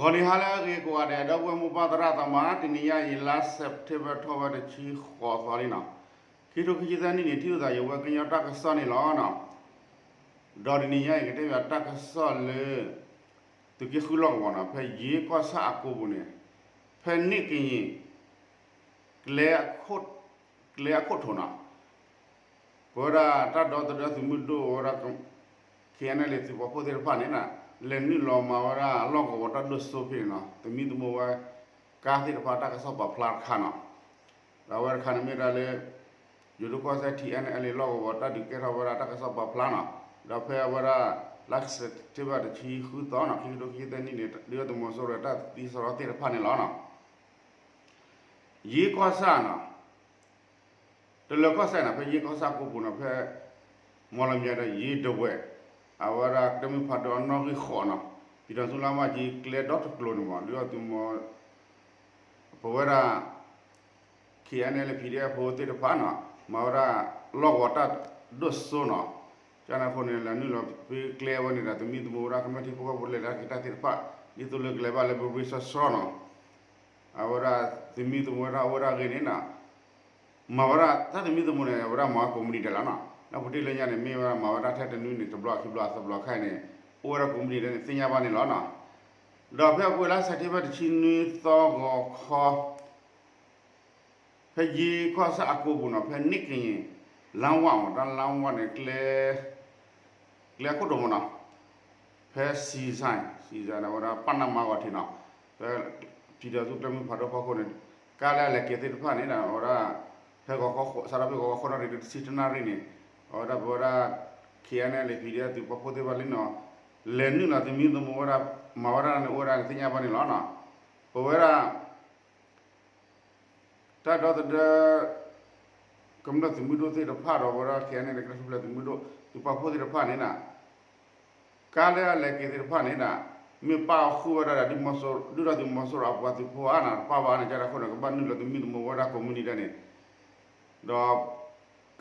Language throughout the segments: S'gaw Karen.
ဂီၤနံၤဟါလၢအဂ့ၤကိးဂၤဒဲး ဒီပုၢ်ဝဲၢ်မိၢ်ပၢ်သရၣ်သမါ, တနံၤညါအံၤ လါ September ထီၣ်ဝဲတဆံဃိးသီလံနီၤ. ခံကထိခံဆံသၢနံၣ်န့ၣ် ထံၣ်လိာ်သးယဝဲကညီတၢ်ကစီၣ်န့ၣ်လီၤနီၤ. ဒီးတနံၤညါအံၤ ကတဲဘၣ်တၢ်ကစီၣ်လၢ သုးက့ဃုလီၢ်ကဝီၤနီၤ, ဖဲယ့ကီၢ်ဆၣ်အကိပူၤန့ၣ်, ဖဲန့ၣ်ကယ့ၢ် ကျဲအခိၣ်, ကျဲအခိၣ်ထိးနီၤ, ပဝဲဒၣ်တၢ်ဒီသဒၢသုးမုၢ်ဒိၣ်ဝဲဒၣ် ခ့ၣ်အဲၣ်အဲၣ်လ့ၣ် သုးပှၤဖိသ့ၣ်တဖၣ်န့ၣ်နီၤ, လဲၤနုာ်လီၤမၤဝဲဒၣ်လီၢ်ကဝီၤတၢ်ဒိၣ်စိဖဲန့ၣ်နီၤ, သမံသမိးဝဲ ကါသ့ၣ်တဖၣ်တၢ်ကစီၣ်ပာ်ဖျါတခါနီၤ. ဒီးအဝဲတခါန့ၣ်မ့ၢ်ဒၣ်လၢ ယိၤဒိၣ်ကီၢ်စဲၣ် ထံၣ်အဲၣ်အဲၣ်လ့ၣ် လီၢ်ကဝီၤတၢ်ဒုးကဲထီၣ်ဝဲဒၣ်တၢ်ကစီၣ်ပာ်ဖျါနီၤ. ဒီးဖဲအဝဲဒၣ် လါစဲးပထ့ဘၢၣ်တဆံဃုသီနီၤ, ခံကထိခံဆံသၢနံၣ်န့ၣ် ဒုၣ်ဒါသုးမီၤစိရိၤတၢ်သံစရီသ့ၣ်တဖၣ်န့ၣ်လီၤနီၤ. ယ့ကီၢ်ဆၣ်နီၤ, တလၢၤကီၢ်စဲၣ်နီၤ, ဖဲယ့ကီၢ်ဆၣ်ကိပူၤနီၤ, ဖဲ မီၣ်လမၠဲဒီးယ့ဒဝဲၢ်, အဝဲဒၣ်ကတၢၢ်မုၢ်ဖးဒိၣ်အနီၣ်ဂံၢ်ဃိးနီၤ, ပံၤဒီးဆူလါမၢ်ကၠံကျဲဒီတကျိၤန့ၣ်မး, ဒုၣ်ဒါသုးမီၤ ပဝဲဒၣ် ခ့ၣ်အဲၣ်အဲၣ်လ့ၣ် ပီၣ်အ့ၣ်ဖိသ့ၣ်တဖၣ်နီၤ, မၤဝဲဒၣ်လီၢ်ကဝီၤတၢ်ဒိၣ်စိနီၤ. ကန့ၣ်အဃိန့ၣ် လဲၤနုာ်လီၤဖဲကျဲဝဲန့ၣ်ဒီး သမံသမိးဝဲဒၣ်ကမျၢၢ်ထံဖိကီၢ်ဖိလဲၤတၢ်က့ၤတၢ်သ့ၣ်တဖၣ် ဒ်သိးလၢကလဲၤဘၣ်လၢပရ့ၣ်စီစီနီၤ. အဝဲဒၣ်သမံသမိးဝဲဒၣ်အိၣ်ဝဲဒၣ်အဂ့ၢ်န့ၣ်နီၤ, မၤဝဲဒၣ်တၢ်သမံသမိးန့ၣ် အဝဲဒၣ်မၤဝဲကိးမုၢ်နံၤဒဲးလီၤနီၤ. လၢပူၤတ့ၢ်လၢညါန့ၣ် မ့ၢ်ဝဲဒၣ်မၤဝဲဒၣ်ထဲတနွံန့ၣ် တဘျီခံဘျီသၢဘျီခါအံၤန့ၣ် အိၣ်ဝဲဒၣ်ကိးမုၢ်နံၤဒဲးန့ၣ် သ့ၣ်ညါဘၣ်န့ၣ်လီၤနီၤ. ဒီးဖဲအပူၤလါစဲးပထ့ဘၢၣ်တဆံနွံသီဂီၤခီ ဖဲယ့ကီၢ်ဆၣ်အကိပူၤနီၤ, ဖဲန့ၣ်ကယ့ၢ် လါဝၣ်မး, တၢ်လါဝၣ်န့ၣ် ကျဲ, ကျဲအခိၣ်ဒိၣ်မးနီၤ, ဖဲစံစဲၣ်, စံစဲၣ်န့ၣ် အဝဲဒၣ်ပၢ်နၢ်မါဂီၤထံးနီၤ, ဖဲ ပံၤဒီးဆူကျဲမုၢ်ဖးဒိၣ်ဖီခိၣ်န့ၣ် ကါလၢအလဲၤက့ၤသ့ၣ်တဖၣ်န့ၣ်ဒီး အဝဲဒၣ် ဖဲဂီၤခီ စးထီၣ်ဖဲဂီၤခီဃိးနၣ်ရံၣ်တုၤတဆံတၢနၣ်ရံၣ်န့ၣ် အဝဲဒၣ်ပဝဲဒၣ် ခ့ၣ်အဲၣ်အဲၣ်လ့ၣ် ပံၤဒီးသုးပှၤဖိသ့ၣ်တဖၣ်လံနီၤ, လဲၤနုာ်လီၤသမံသမိးဝဲဒၣ် မၤဝဲဒၣ်န့ၣ် အိၣ်ဝဲဒၣ်န့ၣ် သ့ၣ်ညါဘၣ်န့ၣ်လီၤနီၤ. ပဝဲဒၣ် တၢ်ဒီသဒၢ ကမျၢၢ်သုးမုၢ်ဒိၣ်သ့ၣ်တဖၣ်ဒီး ပဝဲဒၣ် ခ့ၣ်အဲၣ်အဲၣ်လ့ၣ် ကမျၢၢ်ထူၣ်ဖျဲးသုးမုၢ်ဒိၣ် သုးပှၤဖိသ့ၣ်တဖၣ်န့ၣ်နီၤ, ကါလၢအလဲၤက့ၤသ့ၣ်တဖၣ်န့ၣ်နီၤ, မ့ၢ်ပၣ်ဃုာ်ဝဲဒၣ်ဒီး ဒုၣ်ဒါသုးမီၤစိရိၤအပှၤသုးဖိဧါနီၤ, တပၣ်ဘၣ်န့ၣ် ကန့ၣ်အဃိန့ၣ် ကဘၣ်နုာ်လီၤသမံသမိးဝဲဒၣ် ကိးမုၢ်နံၤဒဲးန့ၣ် ဒီး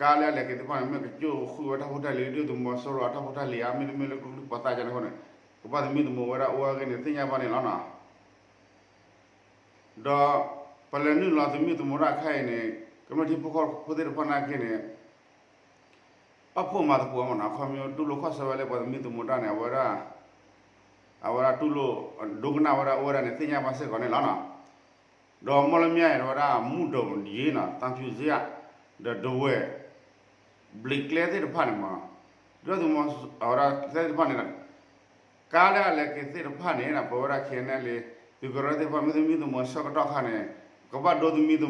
ကါလၢအလဲၤက့ၤသ့ၣ်တဖၣ်န့ၣ် မ့ၢ်ကကၠိၣ်ဃုာ်ဝဲတၢ်ဖိတၢ်လံၤ ဒုၣ်ဒါသုးမီၤစိရိၤအတၢ်ဖိတၢ်လံၤဧါ, မ့တမ့ၢ်လၢကျိချံပှၤသၣ်ကန့ၣ်အဃိန့ၣ် ကဘၣ်သမံသမိးဝဲဒၣ်အိၣ်အဂ့ၢ်န့ၣ် သ့ၣ်ညါဘၣ်န့ၣ်လီၤနီၤ. ဒီး ပလဲၤနုာ်လီၤသမံသမိးတၢ်ခဲအံၤန့ၣ် ကမျၢၢ်ထံဖိကီၢ်ဖိသ့ၣ်တဖၣ်နာ်က့န့ၣ် ပာ်ဖှိၣ်မၤသကိးမးနီၤ, ခီဖျိတူၢ်လိာ်ခီၣ်ဆၢဝဲလၢပှၤသမံသမိးတၢ်န့ၣ် အဝဲဒၣ် အဝဲဒၣ်တူၢ်လိာ် ဒိကနၣ်ဝဲဒၣ်အိၣ်ဝဲဒၣ်န့ၣ် သ့ၣ်ညါဘၣ်စ့ၢ်ကီးန့ၣ်လီၤနီၤ. ဒီးမီၣ်လမၠဲအံၤ အဝဲဒၣ်မူဒိးယ့နီၤ, သံဖြူဇရပ် ဒီးဒဝဲၢ် ဘျံးကျဲသ့ၣ်တဖၣ်န့ၣ်မး, ဒုၣ်ဒါသုးမီၤ အဝဲဒၣ်ကျဲသ့ၣ်တဖၣ်န့ၣ် ကါလၢအလဲၤက့ၤသ့ၣ်တဖၣ်န့ၣ် ပဝဲဒၣ် ခ့ၣ်အဲၣ်အဲၣ်လ့ၣ် သုးကရၢသ့ၣ်တဖၣ် မ့ၢ်သမံသမိးဆၢကတီၢ်ခါန့ၣ် ကဘၣ်ဒိသမံသမိးသ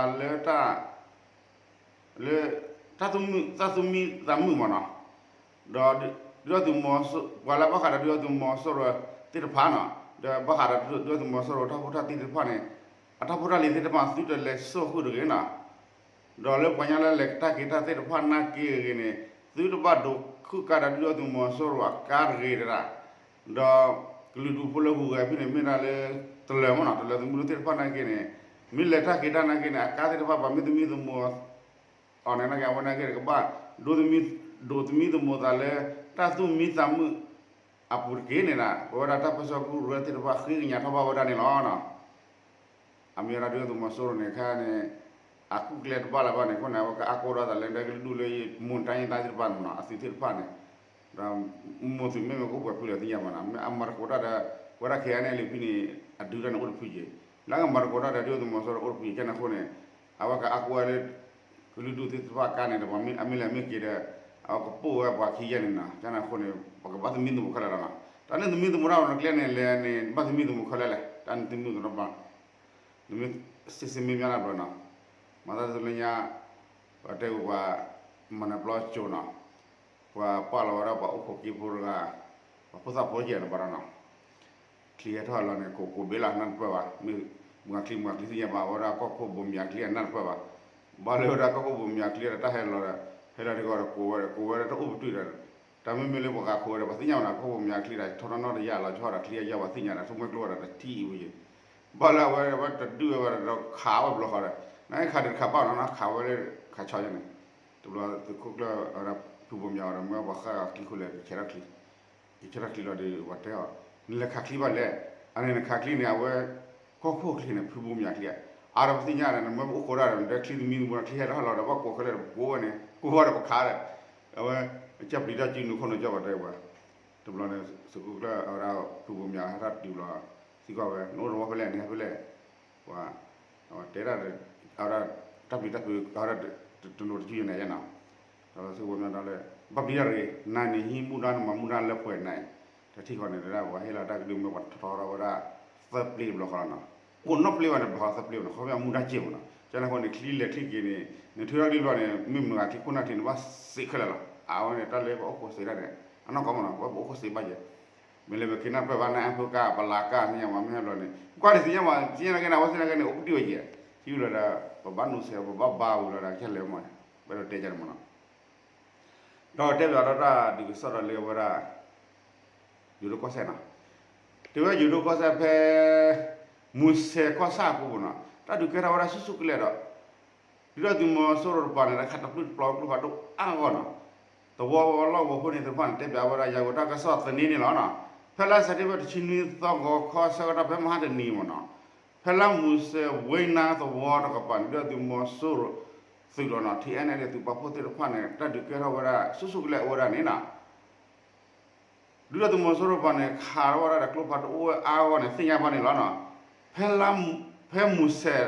းလၢတၢ် လၢ တၢ်သူၣ်မံသးမုာ်မးနီၤ, ဒီးဒုၣ်ဒါသုးမီၤစိ ပှၤလၢဘၣ်ဃးဒီးဒုၣ်ဒါသုးမီၤစိရိၤသ့ၣ်တဖၣ်နီၤ, ဒီးဘၣ်ဃးဒီးဒုၣ်ဒါသုးမီၤစိရိၤတၢ်ဖိတၢ်လံၤသ့ၣ်တဖၣ်န့ၣ် အတၢ်ဖိတၢ်လံၤသ့ၣ်တဖၣ် သုတလဲၤစိာ်ဃုာ်တဂ့ၤနီၤ. ဒီးလၢပှၤကညီလၢလဲၤတၢ်က့ၤတၢ်သ့ၣ်တဖၣ်နာ်က့အဂ့ၢ်န့ၣ် သုတဘၣ်ဒိးခုၣ်ကါဒီးဒုၣ်ဒါသုးမီၤစိရိၤအကါတဂ့ၤတဒၣ်, ဒီးကလုာ်ဒူၣ်ဖိလၢဟူးဂဲၤဖဲန့ၣ် မ့ၢ်ဒၣ်လၢ တလၢၤမးနီၤ, တလၢၤသုးမုၢ်ဒိၣ်သ့ၣ်တဖၣ်နာ်က့န့ၣ် မ့ၢ်လဲၤတၢ်က့ၤတၢ်နာ်က့န့ၣ် အကါသ့ၣ်တဖၣ် ပှၤမ့ၢ်သမံသမိး အီၤန့ၣ်နာ်က့ အဝဲနာ်က့န့ၣ် ကဘၣ်ဒိသမံ ဒိးသမံသမိးသးလၢ တၢ်သူၣ်မံသးမုာ်အပူၤတက့ၢ်န့ၣ်ဒီး ပဝဲဒၣ်တၢ်ပၢဆှၢကရူၢ်သ့ၣ်တဖၣ် ဃ့ကညးထီၣ်ဘၣ်ဝဲဒၣ်န့ၣ်လီၤ. အမ့ၢ်ဝဲဒၣ်ဒုၣ်ဒါသုးမီၤစိရိၤန့ၣ် ခဲအံၤန့ၣ် အကူၣ်ကျဲတဘၣ်လၢၤဘၣ်န့ၣ် အဃိန့ၣ် အဝဲကအါကိးထီၣ်သးလၢ ကလုာ်ဒူၣ်လၢ မူၢ်တၢ်ယ့ၢ်တၢ်သ့ၣ်တဖၣ်န့ၣ်မးနီၤ, အသုးသ့ၣ်တဖၣ်န့ၣ် ဒီး မိၢ်သုးမ့မ့ၢ်ကအိၣ်ပှဲၤဖုလဲၣ်သ့ၣ်ညါဘၣ်နီၤ, မ့ၢ်အမၤသကိးတၢ်ဒီး ပဝဲဒၣ် ခ့ၣ်အဲၣ်အဲၣ်လ့ၣ်ဖဲန့ၣ် အဒုးတၢ်န့ၣ်အိၣ်တဖုယဲၢ်, လၢကမၤသကိးတၢ်ဒီးဒုၣ်ဒါသုးမီၤစိရိၤအိၣ်တဖုယဲၢ် ကန့ၣ်အဃိန့ၣ် အဝဲကအါကိးဝဲလၢ ကလုာ်ဒူၣ်သ့ၣ်တဖၣ်ကါန့ၣ်ဒီး ပှၤမ့ၢ်အမ့ၢ်လဲၤမ့ၢ်က့ၤဒီး အဝဲကပိာ်ဝဲပှၤခံယဲၢ်န့ၣ်နီၤ, ကန့ၣ်အဃိန့ၣ် ပကဘၣ်သမံသမိးခဲလၢာ်လီၤနီၤ, တၢ်န့ၣ်သမံသမိးတၢ်အိၣ်ကျဲန့ၣ်လဲၣ်န့ၣ် ဘၣ်သမံသမိးခဲလၢာ်လဲၣ်, တၢ်န့ၣ်သမံသမိးတၢ်ဘၣ် နမ့ၢ်စ့ၢ်စ့ၢ်မ့ၢ်မ့ၢ်လၢဘျီနီၤ, မၤသးဒ်သိးလၢညါ ပှၤတဲဝဲပှၤ မၤနၢၤပျီကၠိနီၤ, ပှၤပာ်လီၤဝဲဒၣ်ပှၤအိၣ်ခိးက့ၤဖိတဂၤ, ပှၤဖိသၣ်ဖိယဲၢ်န့ၣ်ဘၣ်ဒီးနီၤ, ချံဟဲထီၣ်လီၤန့ၣ် ကိးကိးဘ့ၣ်လၢနၢ်တပၢၢ်ဘၣ်, မ့ၢ်မုၢ်ဂၤချံမုၢ်ဂၤချံသ့ၣ်ညါဘၣ်, ဝဲဒၣ်ကီၢ်ခိၣ်ဘိမၠးချံအနၢ်တပၢၢ်ဘၣ်, ဘၣ်လၢဝဲဒၣ်ကီၢ်ခိၣ်ဘိမၠးချံဒီးတၢ်ဟဲလီၤဒီး ဟဲလီၤဒ်ကီးဒီးကိးဝဲဒီး ကိးဝဲဒၣ်တအိၣ်ပတုာ်ဒီး တၢ်မ့မ့ၢ်လၢပှၤဂၤခိးဝဲဒီး ပှၤသ့ၣ်ညါဝဲနီၤ, ကီၢ်ခိၣ်ဘိမၠးချံဒီး ထီထီၣ်နီၣ်တယၢ်လီၤဆီဒီး ချံအယၢ်ပှၤသ့ၣ်ညါဒီး ဆိကမိၣ်ကျိဝဲဒီးတထံၣ်အံၤဝဲယဲၢ်, ဘၣ်လၢအဝဲဝဲတဒုးဝဲဒီးခးဝဲဘျီဃီဒီး နခးဒုးတခးဘၣ်နီၤ နခးဝဲလၢခးဆီယဲၢ်န့ၣ်, တဘျီသုးခိၣ်ကျၢၢ်ဝဲဒၣ်ဖုဘိမၠးဝဲဒီး မ့ၢ်ပှၤဃၣ်ဂၤချံခိၣ်လဲၣ် ကဆဲးထီၣ်ချံ ကဆဲးထီၣ်ချံလီၤဒီး ပှၤတဲအီၤ, နလဲၤခးချံဘၣ်လဲၣ်, အန့ၣ်နခးချံန့ၣ် အဝဲ ကီၢ်ခိၣ်ချံန့ၣ် ဖုဘိမၠးချံဧါ, အါဒီးပသ့ၣ်ညါဒီး နမ့ၢ်ပအိၣ်ဃိဒၣ်ဒီး နဒဲချံသမံသမိးဒီး ချံဟဲထီၣ်လီၤဒီး ဘၣ်ကိးခဲလၢာ်ဒီး ပကိးဝဲန့ၣ် ကိးဝဲဒီးပခးဒီး အဝဲ ကၢ်ပျံၤတၢ်စုနူၤခိၣ်နူၤကၠီဘၣ်တဲဝဲ တဘျီန့ၣ် သုးခိၣ်ကျၢၢ်အဝဲဒၣ် ဖုဘိမၠးဟဲထီၣ်တုၤလီၤ စံးကီးဝဲ နအိၣ်တဝီဖဲလဲၣ် နဟဲဖဲလဲၣ် ပှၤ တဲဒၣ် အဝဲဒၣ် တၢ်ပျံၤတၢ်ဖုး အဝဲဒၣ် တနိးတစုယဲၢ်န့ၣ်ယဲၢ်နီၤ, ဒီးသုးခိၣ်ဘိမၠးဒီးလၢ ဘၣ်ပျံၤတၢ်တဂ့ၤ နၤန့ၣ်ဟံးမူဒါနမၤမူဒါလၢပှဲၤနၤအံၤ, တထံၣ်ဃီန့ၣ် တဲဒၣ်ပှၤဟ့ၣ်လီၤတၢ်ကဒုမ့ၢ်ပှၤထီထီထီၣ်ဝဲဒၣ် သၢပျ့တဘျီဃီလီၤနီၤ, အိၣ်နီၣ်ပျ့ဝဲန့ၣ် ဘျီဃီသၢပျ့ဝဲနီၤ, ခီပညီမူဒါစ့ၢ်မးနီၤ, ကန့ၣ်အဃိန့ၣ် ချံလဲၤချံက့ၤန့ၣ် နထုးထီၣ်ဒ်ဘျီန့ၣ် မ့ၢ်မနုၤဂၤချံခိၣ်နၢ်ထံးန့ၣ် ဘၣ်စံးခဲလၢာ်လီၤ, အဝဲန့ၣ် တၢ်လၢပအိၣ်ခိးစ့းဒၣ်န့ၣ် အနီၢ်ကီၢ်မးနီၤ ပဝဲပအိၣ်ခိးစ့းဘၣ်ယဲၢ် မ့ၢ်လၢပက့ၤနၢ်ပၢၢ်ဘၣ်နၢ်အၢဖိကါ ပလၤကၢ်သ့ၣ်ညါမး မ့ၢ်ဟဲဘျီန့ၣ် ကွၢ်ဒ်သ့ၣ်ညါမး သ့ၣ်ညါနာ်က့န့ၣ် အဝဲသ့ၣ်နာ်က့န့ၣ် အိၣ်ပတုာ်ဝဲယဲၢ်, ထံၣ်လၢဒီး ပဘၣ်နူးဆဲး ပဘၣ်ဘါဝံၤလီၤဒီး ကလဲၤမး ပအဲၣ်ဒိးတဲကန့ၣ်မးနီၤ, ဒီးတဲဘၣ်ဒီးတၢ်ဒုးကစီၣ်ဒီးလၢဝဲဒၣ် ယိၤဒိၣ်ကီၢ်စဲၣ်နီၤ, တဲဝဲယိၤဒိၣ်ကီၢ်စဲၣ်ဖဲ မူစဲးကီၢ်ဆၣ်အပူၤပူၤနီၤ တၢ်ဒုးကဲထီၣ်ဝဲဒၣ်ဆူၣ်ဆူၣ်ကလဲာ်ဒီး ဒုၣ်ဒါသုးမီၤစိရိၤတပၤန့ၣ် ခးတပျုၢ်တပျီၤကျိဖးဒိၣ်အါဂီၢ်နီၤ, သဝီလီၢ်ကဝီၤဖိန့ၣ်သ့ၣ်တဖၣ်န့ၣ် တဲဘၣ်ဝဲဒၣ် ယၤကိာ်တၢ်ကစီၣ်သန့န့ၣ်လီၤနီၤ, ဖဲလါစဲးပထ့ဘၢၣ်တဆံနွံသီ ဂီၤခီဆၢကတီၢ်ဖဲမဟါတနံၤမးနီၤ, ဖဲလါမူစဲးဝ့နါသဝီတကပၤန့ၣ် ဒုၣ်ဒါသုးမီၤစိရိၤသုးဒီးနီၤ ထံၣ်အဲၣ်န့ၣ် သုးပာ်ဖှိၣ်သ့ၣ်တဖၣ်န့ၣ် တၢ်ဒုးကဲထီၣ်ဝဲဒၣ်ဆူၣ်ဆူၣ်ကလဲာ်အိၣ်ဝဲဒၣ်န့ၣ်နီၤ ဒုၣ်ဒါသုးမီၤစိရိၤတပၤန့ၣ် ခးထီၣ်ဝဲဒၣ်ဒီးကျိဖးဒိၣ်အိၣ်ဝဲအါဂီၢ်န့ၣ် သ့ၣ်ညါဘၣ်န့ၣ်လီၤနီၤ, ဖဲလါ ဖဲမူစဲး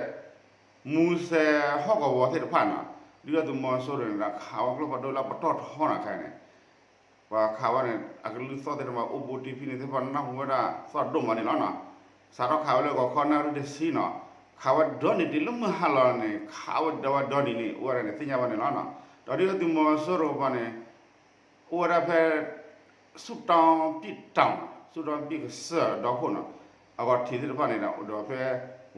မူစဲးဟီၣ်ကဝီၤသ့ၣ်တဖၣ်နီၤ, ဒုၣ်ဒါသုးမီၤစိရိၤန့ၣ်ဒီးခးဝဲကျိဖးဒိၣ်လၢပတီၢ်ထီနီၤခဲန့ၣ်, ပှၤခးဝဲန့ၣ် အကလုၢ်သီၣ်သ့ၣ်တဖၣ် အိၣ်ဘူးတံၢ်ဖံန့ၣ်သ့ၣ်တဖၣ် နၢ်ဟူဝဲဒၣ်သီၣ်ဒိၣ်မးန့ၣ်လီၤနီၤ, စးထီၣ်ခးဝဲလၢဂီၤခီနၣ်ရံၣ်တဆံနီၤ, ခးဝဲဒီနံၤတ့ၢ်လၢမုၢ်ဟါလီၤန့ၣ် ခးဝဲဒီးဝဲဒီနံၤန့ၣ် အိၣ်ဝဲဒၣ်န့ၣ် သ့ၣ်ညါဘၣ်န့ၣ်လီၤနီၤ, ဒီးဒုၣ်ဒါသုးမီၤစိရိၤတပၤန့ၣ် အိၣ်ဝဲဒၣ်ဖဲ ဆူၣ်တီပံၣ်တီၤနီၤ, ဆူၣ်တီပံၣ်ကစၢၢ်ဒီခိၣ်နီၤ, အဂီၢ်ထံးသ့ၣ်တဖၣ်န့ၣ်ဒီး ဒီးဖဲ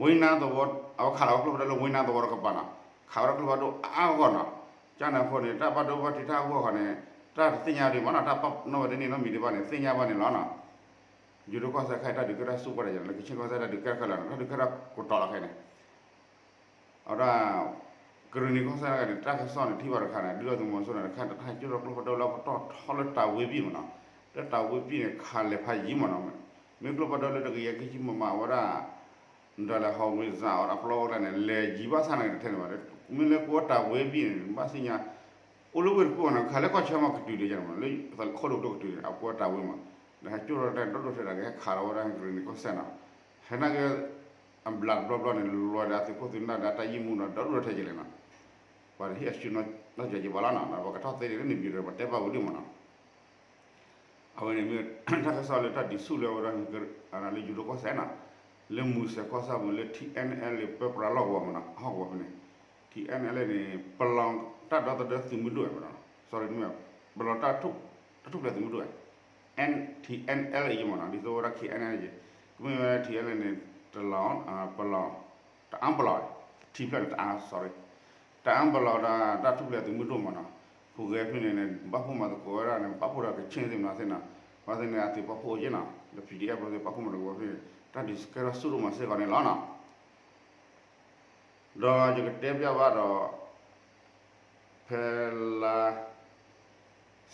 ဝ့နါသဝီ အဝဲခးလီၤဝဲကျိဖးဒိၣ်လၢဝ့နါသဝီတကပၤနီၤ, ခးဝဲဒၣ်ကျိဖးဒိၣ်အါဂီၢ်နီၤ, ကန့ၣ်အဃိန့ၣ် တၢ်ဘၣ်ဒိဘၣ်ထံးတၢ်ဂီၢ်ဃီန့ၣ် တၢ်တသ့ၣ်ညါဒံးမးနီၤ, တၢ်ပာ်နီၣ်ဝဲတန့ၢ်နီတမံၤဒံးဘၣ်န့ၣ် သ့ၣ်ညါဘၣ်န့ၣ်လီၤနီၤ, ယိၤဒိၣ်ကီၢ်စဲၣ်ခဲအံၤ တၢ်ဒုးကဲထီၣ်ဆူၣ်ကီၢ်ဒၣ်ယဲၢ်နီၤ, လၢကခ့ၣ်ကီၢ်စဲၣ်တၢ်ဒုးကဲထီၣ်ခဲလၢာ်နီၤ, တၢ်ဒုးကဲထီၣ်ကိးတီၤလီၤခဲအံၤန့ၣ် အဝဲဒၣ် ကရ့ၣ်နံၤကီၢ်စဲၣ်န့ၣ် တၢ်ကစီၣ်န့ၣ်ထံၣ်ဘၣ်တခါန့ၣ် ဒုၣ်ဒါသုးမီၤစိရိၤန့ၣ် တခါတခါကၠိထီၣ်ကျိဖးဒိၣ်လၢပတီၢ်ထီလၢတၢ်ဝ့ပံၣ်မးနီၤ, လၢတၢ်ဝ့ပံၣ်န့ၣ် ခးလဲၤဖးယံၤမးနီၤ, မ့ၢ်ကျိဖးဒိၣ်လၢတကယၤခံဆံမမဝဲဒၣ် ဒီးလဲၤဟီၣ်ဝ့ၤစၣ်အီၤ အပျီဝဲကျါန့ၣ် လဲၤယံၤဘၣ်ဆၣ်န့ၣ်တထဲန့ၣ်ဘၣ်, မ့ၢ်လၢကဝဲတၢ်ဝ့ပံၣ်န့ၣ် ဘၣ်သ့ၣ်ညါ အိၣ်လၢဝ့ၢ်တကူၣ်အီၤန့ၣ် ခးလၢကီၢ်ဆၢမးကတုၤဒံးယဲၢ်မး လၢဃိၣ်ဒိၣ်ကျိကတုၤန့ၣ် အကွဲတၢ်ဝ့မး, ဒီးဟဲကၠိထီၣ်တၢ်ဒိၣ်ဒိၣ်ထဲဒၣ်ကဟဲခးလီၤဝဲဒၣ်ကရ့ၣ်နံၤကီၢ်စဲၣ်နီၤ, ဟဲနာ်က့ အဘျးတဘျီဘျီန့ၣ် လီၤဒီးအသုးခိၣ်သုးနၢ်ဒီးတၢ်ယံာ်မူဒီး ဒီဒူၣ်ဒီထၢကလဲာ်နီၤ, ပှၤတဟ့ၣ်အဆူၣ်နီတစဲးက့ၤဘၣ်လီၤနီၤ, ဒီးပှၤကထီၣ်သ့န့ၣ် လၢန့ၣ်ဘံၤဒီး ပှၤတဲဘၣ်ဝံၤဒံးမးနီၤ, အဝဲန့ၣ်မ့ၢ် တၢ်ကစီၣ်လၢတၢ်ဒုးဆူၣ်လၢအဝဲဒၣ် လၢယိၤဒိၣ်ကီၢ်စဲၣ်နီၤ, လၢမူစဲးကီၢ်ဆၣ်ပူၤလၢ ထံၣ်အဲၣ်နဲၣ်လၢပၢပြးလီၢ်ကဝီၤမးနီၤ, ဟီၣ်ကဝီၤဖဲန့ၣ်, ထံၣ်အဲၣ်နဲၣ်လၢန့ၣ် ပလီၤတၢ်ဒီသဒၢသုးမုၢ်ဒိၣ်ဝဲမးနီၤ, sorry မ့ၢ် ပလီၤတၢ်ထူၣ်ဖျဲးသုးမုၢ်ဒိၣ်ဝဲ ထံၣ်အဲၣ်နဲၣ်လၢအံၤမးနီၤ, ဒ်သိးဝဲဒၣ် ထံၣ်အဲၣ်နဲၣ်လၢအံၤ, ကမ့ၢ်ဝဲထံၣ်အဲၣ်နဲၣ်လၢန့ၣ် တလီၤ ပလီၤ တအၣ်ပလီၤ ထံၣ်ဖျဲးန့ၣ်တအၣ် sorry, တအၣ်ပလီၤဒီး တၢ်ထူၣ်ဖျဲးသုးမုၢ်ဒိၣ်မးနီၤ, ပူၤဂဲၤဖဲန့ၣ်န့ၣ် ဘၣ်ဖှိၣ်မၤသကိးဝဲဒၣ်န့ၣ် ဘၣ်ဖှိၣ်ဒီးကဆ့ၣ်သ့ၣ်မနုၤသ့ၣ်နီၤ, ဘၣ်သ့ၣ်န့ၣ် အသုးပာ်ဖှိၣ်အိၣ်က့နီၤ, ဒီး ပီၣ်ဒံၣ်အဲၣ် ပာ်ဖှိၣ်မၤသကိးဖဲန့ၣ် တၢ်ဒုးကဲထီၣ်ဆူၣ်ဒိၣ်မးစ့ၢ်ကီးန့ၣ်လီၤနီၤ. ဒီးယကတဲပျးဘၣ်ဒီး ဖဲလါ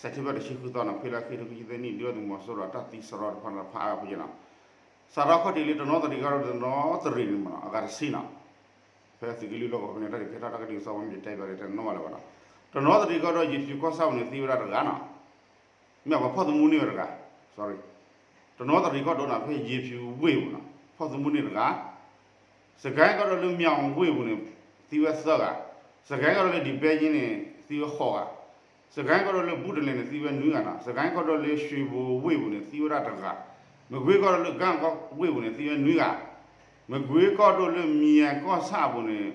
စဲးပထ့ဘၢၣ်တဆံဃုသီနီၤ, ဖဲလါခံထိခံဆံသၢနံၣ် ဒုၣ်ဒါသုးမီၤစိရိၤအတၢ်သံစရီတဖၣ်န့ၣ် ဖးအါဖဲက့နီၤ, စးထီၣ်ခီၣ်ထံးလံတနီသရံၣ်ကီၢ်ဒီးတနီသရံၣ်န့ၣ်မးနီၤ, အဂၤတဆံနီၤ, ဖဲသုးက့လွံၢ်လီၢ်ကဝီၤဖဲန့ၣ် တၢ်ဒုးကဲထီၣ်တၢ်ကဒုးကစီၣ်ဝဲမ့ၢ်ယတဲပျးဒီး တနီၣ်ဘၣ်လၢၤဘၣ်နီၤ, တနီသရံၣ်ကီၢ်ဒီးယ့ၤဖံးကီၢ်ဆၣ်ပူၤန့ၣ် သံဝဲဒၣ်တဂၤနီၤ မ့ၢ်ပှၤဖီၣ်သမူန့ၢ်ဝဲတဂၤ, sorry, တနီသရံၣ်ကီၢ်ဒိၣ်နီၤ ဖဲယ့ၤဖံးဝ့ၢ်ပူၤနီၤ ဖီၣ်သမူန့ၢ်တဂၤ, စကဲကီၢ်ဒိၣ်လၢမၠီၣ်ဝ့ၢ်ပူၤန့ၣ် သံဝဲသၢဂၤ, စကဲကီၢ်ဒိၣ်လၢဒံးပဲကၠ့န့ၣ် သံဝဲဃိးဂၤ, စကဲကီၢ်ဒိၣ်လၢဘူးတလဲၣ်န့ၣ် သံဝဲနွံဂၤနီၤ, စကဲကီၢ်ဒိၣ်လၢရွှ့ၣ်ဘိၤဝ့ၢ်ပူၤန့ၣ် သံဝဲဒၣ်တဂၤ, မကွ့ကီၢ်ဒိၣ်လၢကၣ်ကီၢ်ဝ့ၢ်ပူၤန့ၣ် သံဝဲနွံဂၤ, မကွ့ကီၢ်ဒိၣ်လၢမံၤယဲၢ်ကီၢ်ဆၣ်အပူၤန့ၣ်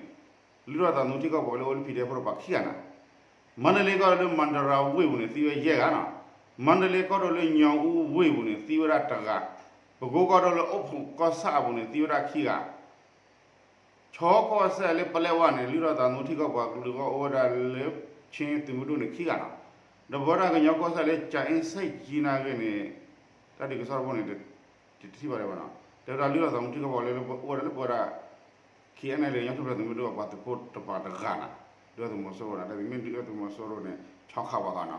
လုၢ်ထီၣ်သးသမူထံကီၢ်ပှၤလၢအိၣ်လၢ PDF ဖိတပၤခံဂၤနီၤ, မါတလ့ကီၢ်ဒိၣ်လၢမၤတရၤဝ့ၢ်ပူၤန့ၣ် သံဝဲယဲၢ်ဂၤနီၤ, မါတလ့ကီၢ်ဒိၣ်လၢညီအူဝ့ၢ်ပူၤန့ၣ် သံဝဲဒၣ်တဂၤ, ပကိကီၢ်ဒိၣ်လၢအိၣ်ဖှိၣ်ကီၢ်ဆၣ်အပူၤန့ၣ် သံဝဲဒၣ်ခံဂၤ, ခၠီကီၢ်စဲၣ်လၢပလဲဝါန့ၣ် လုၢ်ထီၣ်သးသမူထံကီၢ်ပှၤကလုာ်ဂီၢ်အိၣ်ဝဲဒၣ်လၢ ခ့သုးမုၢ်ဒိၣ်န့ၣ်ခံဂၤနီၤ, ဒီးပဝဲဒၣ်ကညီကီၢ်စဲၣ်လၢ ကၠၤအ့စဲၣ်ကၠံနာ်ဂ့ၤန့ၣ် တၢ်ဒုးကစီၣ်တဘိန့ၣ် တထံၣ်ဘၣ်ဒံးဘၣ်နီၤ, တဲဝဲဒၣ်လုၢ်ထီၣ်သးသမူထံကီၢ်ပှၤလၢအိၣ်ဝဲဒၣ်လၢပဝဲဒၣ် KNLA ကညီထူၣ်ဖျဲးသုးမုၢ်ဒိၣ်ပှၤသုးဖိတပၤတဂၤနီၤ, ဒုၣ်ဒါသုးမီၤစိရိၤနီၤ, တၢ်သံမ့ၢ်ဒုၣ်ဒါသုးမီၤစိရိၤန့ၣ် ဆီခးပှၤဂၤနီၤ,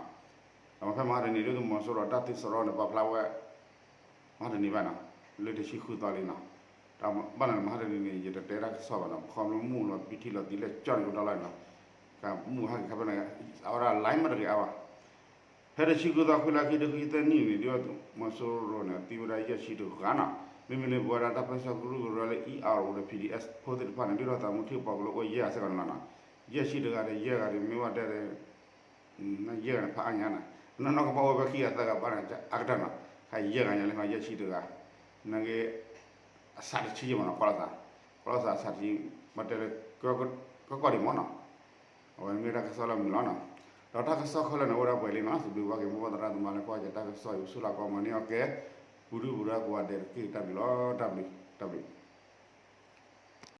ဒီးဖဲမဟါတနံၤ ဒုၣ်ဒါသုးမီၤစိရိၤတၢ်သံစရီန့ၣ် ပာ်ဖျါဝဲ မဟါတနံၤဘၣ်နီၤ, လၢတဆံဃုသီလံနီၤ, တၢ်ဘၣ်နၤန့ၣ် မဟါတနံၤန့ၣ် ယတတဲတၢ်ကစီၣ်ဘၣ်နီၤ, ခီဖျိမုၢ်လီၤ ပံထံလီၤသံလၢကၠီၣ်န့ၣ်အိၣ်ဒီးလီၤနီၤ, ကမုၢ်ဟါက့ၤခါဖဲန့ၣ် အဝဲဒၣ် line မ့ၢ်တဂ့ၤအါဘၣ်. ဖဲတဆံဃုသီ ခွံလါ ခံကထိခံဆံသၢနံၣ်န့ၣ် ဒုၣ်ဒါသုးမီၤစိရိၤန့ၣ် သံဝဲဒၣ်ယဲၢ်ဆံတဂၤနီၤ, မ့မ့ၢ်လၢပဝဲဒၣ်တၢ်ပၢဆှၢကရူၢ်ကရၢလၢ E R O ဒီး P D S ဖိသ့ၣ်တဖၣ်န့ၣ် ဒုၣ်ဒါသုးမီၤစိရိၤပှၤကလုာ်အိၣ်ယဲၢ်ဂၤစ့ၢ်ကီးန့ၣ်လီၤနီၤ, ယဲၢ်ဆံတဂၤဒီးယဲၢ်ဂၤဒီး မ့ၢ်ဝဲတဲ ယဲၢ်ဂၤန့ၣ် ဖးအါညါနီၤ, နီၢ်နီၢ်ကဘၣ်အိၣ်ဝဲခံဂၤသၢဂၤဘၣ်န့ၣ် အါကတၢၢ်နီၤ, ခါယဲၢ်ဂၤညါလံနီၤ, ယဲၢ်ဆံတဂၤ, နဂ့ၤ အစးတဆံယဲၢ်မးနီၤ, ကီၢ်လီၤသး, ကီၢ်လီၤသးအစးတဆံ, ဘၣ်တဲလၢ ကီၢ်ကီၢ်ဒံးမးနီၤ, အဝဲမ့ၢ်တၢ်ကစီၣ်လၢမုာ်လီၤနီၤ, ဒီးတၢ်ကစီၣ်ခဲလၢာ်န့ၣ် အိၣ်ဒၣ်ပှဲၤလံနီၤ, စံးဘျုးဘၣ်က့ၤမိၢ်ပၢ်သရၣ်သမါလၢကွၢ်ယတၢ်ကစီၣ်အံၤ ဆူၣ်လၢ်ကီမၤန့ၢ်အီၣ်ကဲ, ပူၤဒုၣ်ပူၤဒါကိးဂၤဒဲးတက့ၢ်, တၢ်ဘျုးလီၤ, တၢ်ဘျုး, တၢ်ဘျုး.